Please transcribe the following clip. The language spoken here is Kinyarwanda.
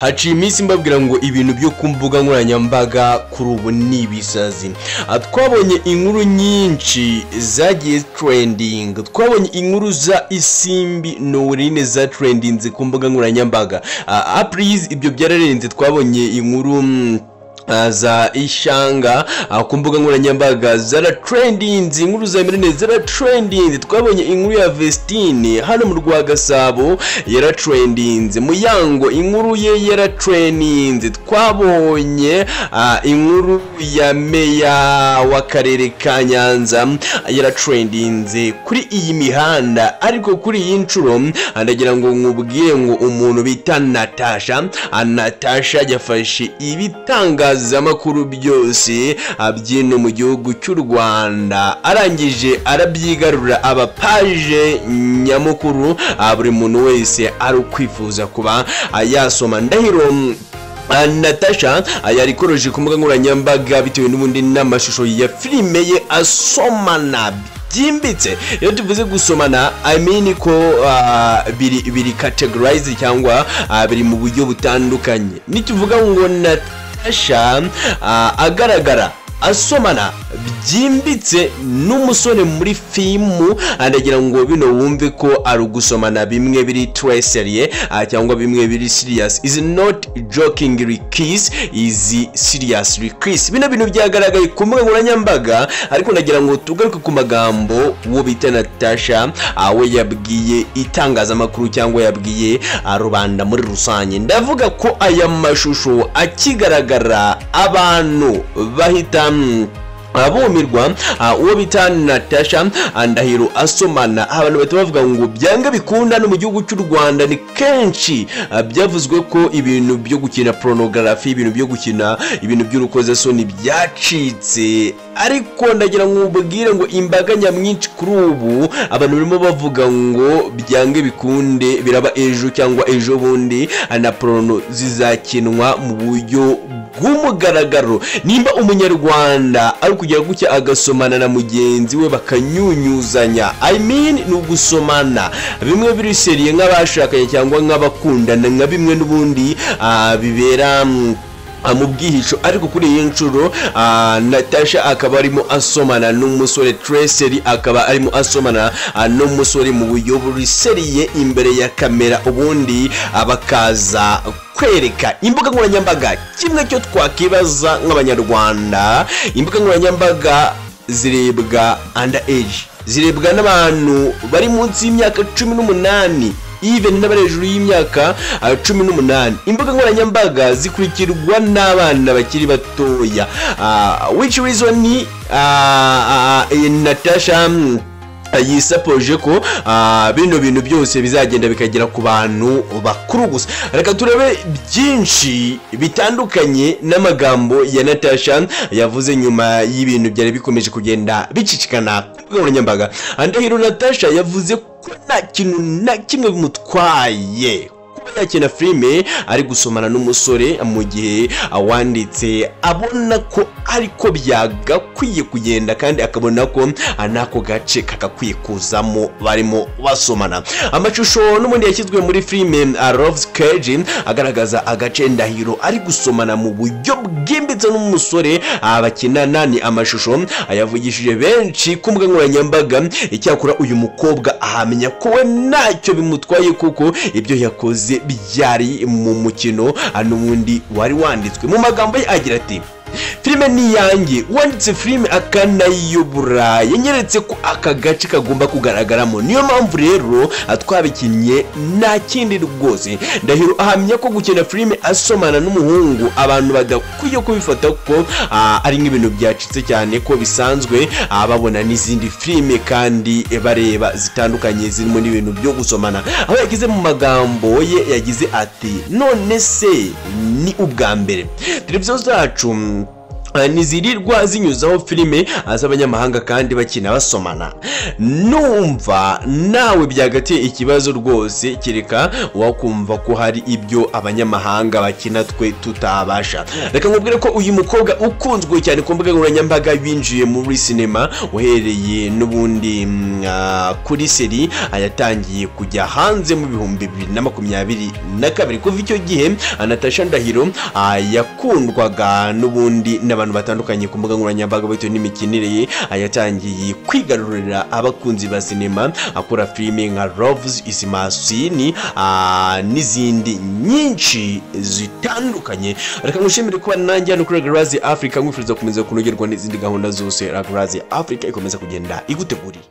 Haciye iminsi mbabwira ngo ibintu byo ku mbuga nkoranyambaga kuri ubu ni ibisazi. Twabonye inkuru nyinshi zagiye trending, twabonye inkuru za Isimbi Noeline za trendinze ku mbuga nkoranyambaga. Please, ibyo byararenze. Twabonye inkuru za Ishanga ku mbuga nkoranyambaga zaratrendinze, inkuru za Mirene zaratrendinze. Twabonye inkuru ya Vestine hano mu Rwagasabo yaratrendinze, Muyango inkuru ye yaratrendinze. Twabonye inkuru ya meya w'akarere ka Nyanza yaratrendinze kuri iyi mihanda. Ariko kuri iyi nshuro ndagira ngo nkubwire ngo umuntu bita Natasha, Natasha yafashe ibitangazamakuru byose byino mu gihugu cy'u Rwanda, arangije arabyigarurira, aba page nyamukuru, buri muntu wese ari ukwifuza kuba yasoma. Ndahiro Natasha yari koroje ku mbuga nkoranyambaga bitewe n'ubundi n'amashusho ya filime ye asomana byimbitse. Iyo tuvuze gusomana, I mean ko biri categorized cyangwa biri mu buryo butandukanye. Nituvuga ngo Natasha agaragara asomana byimbitse n'umusore muri filmu, ndagira ngo bino wumve ko ari ugusomana bimwe biri très sérieux cyangwa bimwe biri serious. Is not jokingly kiss, is seriously kiss. Bino bintu byagaragaye ku mbuga nkoranyambaga, ariko ndagira ngo tugaruke ku magambo uwo bita Natasha we yabwiye itangazamakuru cyangwa yabwiye rubanda muri rusange. Ndavuga ko aya mashusho akigaragara abantu bahita bumirwa. Uwo bita Natasha Ndahiro asomana, abantu bahita bavuga ngo byanga bikunda no mu gihugu cy'u Rwanda ni kenshi byavuzwe ko ibintu byo gukina pornography, ibintu byo gukina ibintu by'urukozasoni byacitse. Ariko ndagira ngo ubwire ngo imbaga nyamwinshi kuri ubu abantu barimo bavuga ngo byange bikunde biraba ejo cyangwa ejo bundi na porno zizakinwa mu buryo bw'umugaragaro. Nimba umunyarwanda ari kugera gutya agasomana na mugenzi we bakanyunyuzanya, I mean ni ugusomana bimwe biri sérieux nk'abashakanye cyangwa nk'abakundana, nka bimwe n'ubundi bibera mu bwihisho. Ariko kuri iyi nshuro Natasha akaba arimo asomana n'umusore très sérieux, akaba arimo asomana n'umusore mu buryo buri sérieux imbere ya kamera, ubundi bakaza kwereka imbuga nkoranyambaga. Kimwe cyo twakibaza nk'abanyarwanda, imbuga nkoranyambaga zirebwa under age, zirebwa n'abantu bari munsi y'imyaka 18, even n'abari hejuru y'imyaka 18. Imbuga nkoranyambaga zikurikirwa n'abana bakiri batoya, which reason ni Natasha yisapoje ko bino bintu byose bizagenda bikagera ku bantu bakuru gusa. Reka turebe byinshi bitandukanye n'amagambo ya Natasha yavuze nyuma y'ibintu byari bikomeje kugenda bicicikana ku mbuga nkoranyambaga. Ndahiro Natasha yavuze ko nta kintu na kimwe bimutwaye kuba yakina filime ari gusomana n'umusore, mu gihe awanditse abona ko ariko byagakwiye kugenda, kandi akabona ko n'ako gace kagakwiye kuzamo barimo basomana. Amashusho n'ubundi yashyizwe muri filime Love's Cage agaragaza agace Ndahiro ari gusomana mu buryo bwimbitse n'umusore bakinana, ni amashusho yavugishije benshi ku mbuga nkoranyambaga. Icyakora uyu mukobwa ahamenya ko we ntacyo bimutwaye, kuko ibyo yakoze byari mu mukino n'ubundi wari wanditswe. Mu magambo ye agira ati: "Filime ni iyanjye, uwanditse filime akanayiyobora yanyeretse ko aka gace kagomba kugaragaramo, niyo mpamvu rero twabikinnye, nta kindi rwose." Ndahiro ahamya ko gukina filime asomana n'umuhungu abantu badakwiye kubifata ko ari nk'ibintu byacitse cyane, ko bisanzwe babona n'izindi filime kandi bareba zitandukanye zirimo n'ibintu byo gusomana. Aho yagize mu magambo ye yagize ati: "None se ni ubwa mbere televiziyo zacu Ntizirirwa zinyuzaho filime z'abanyamahanga kandi bakina basomana. Numva nawe byagateye ikibazo rwose, kereka wakumva ko hari ibyo abanyamahanga bakina twe tutabasha. Reka nkubwire ko uyu mukobwa ukunzwe cyane ku mbuga nkoranyambaga winjiye muri sinema uhereye n'ubundi kuri seri yatangiye kujya hanze mu 2022. Kuva icyo gihe Natasha Ndahiro yakundwaga n'ubundi n'abantu batandukanye ku mbuga nkoranyambaga bitewe n'imikinire ye. Yatangiye kwigarurira abakunzi ba sinema akora filime nka Loves is Machine n'izindi nyinshi zitandukanye. Reka ngushimire kuba nanjye hano kuri Ragarazi Africa, nkwifuriza gukomeza kunogerwa n'izindi gahunda zose Ragarazi Africa ikomeza kugenda iguteguriye.